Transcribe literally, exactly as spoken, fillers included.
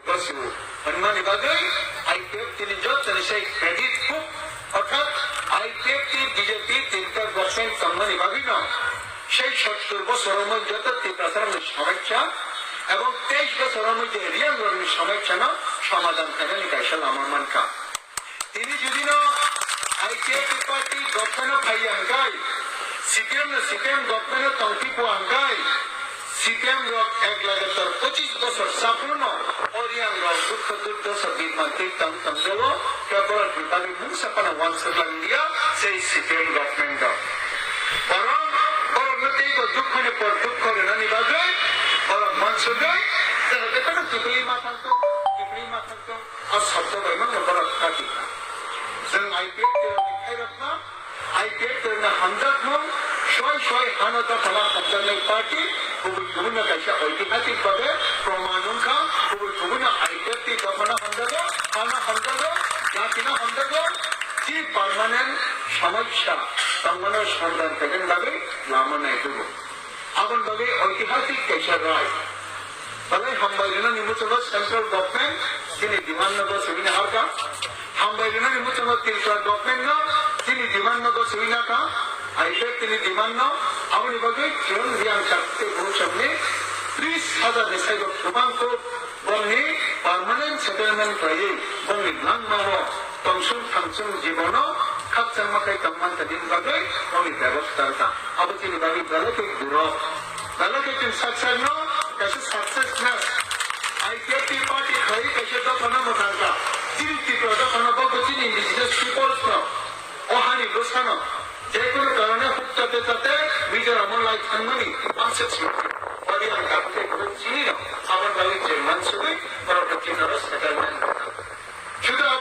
Basiu. Hwnmani bagwi I P F T ni jotoni sei credit kuk, orthat I P F T B J P tinta government tongmani bagwino sei sottur bosoro moi joto Tiprasarokni somosya ebong teis bosoro moi je Riyangrokni somosyano somadhan khainani kaisa lama mankha. Tini judino I P F T party government-o phaiya hwnkhe, C P M no C P M government-o tongphikwa hwnkhe, C P M rok ek lagatar pochis bosor saphurno o Riyangrok dukho durdosa birman twi tong tongjago, khe borokni bagwi mungsa phano uansuk langlia sei C P M government-o. Borok, borokno teibo dukhoni por dukho rwnani bagwi borok uansugwi, jahate phano kiphilwi ma thangthung, kiphilwi ma thangthung. A sabda bai mano borok kati kha. Jeng I P F T ni khairokma, I P F T ni hamjakmung, soi soi hano dophano hamjaknai party, kubui kubui no kaisa oitihasik babe proman wngkha, kubui kubui no I P F T dophano hamjago, hano hamjago, jati no hamjago, chi permanent somosya tongmano samadan khainani bagwi lama naitukgo. Aboni bagwi oitihasik kaisa rai. Belai hambai rwnani muchungo central government chini demand no gosogwi naharkha. Hambai rwnani muchungo Tripura government no chini demand no gosogwi nakha. I P F T ni demand no. Aboni bagwi chwng Riyang chakte burusamni tris hajar ni saibo kwbang kuk bongni permanent settlement khlaiwi bongni langmao tongsong thangsong jibono khakchangma khe tongman tongmani bagwi bongni bebosta rwkha. Abo chini bagwi belai khe gurok. Belai khe chwng sak sakno kaisa successness I P F T party khlaiwi kaisa dophano mwthangkha. Chini Tripura dophano bo chini indigenous peoples no o hani bwsano je kono karone huk chate chate Mizoram-o lai thangmani ang se chini. Bari ang kaphikhe chini no aboni bagwi je mansugwi borok Tripura settlement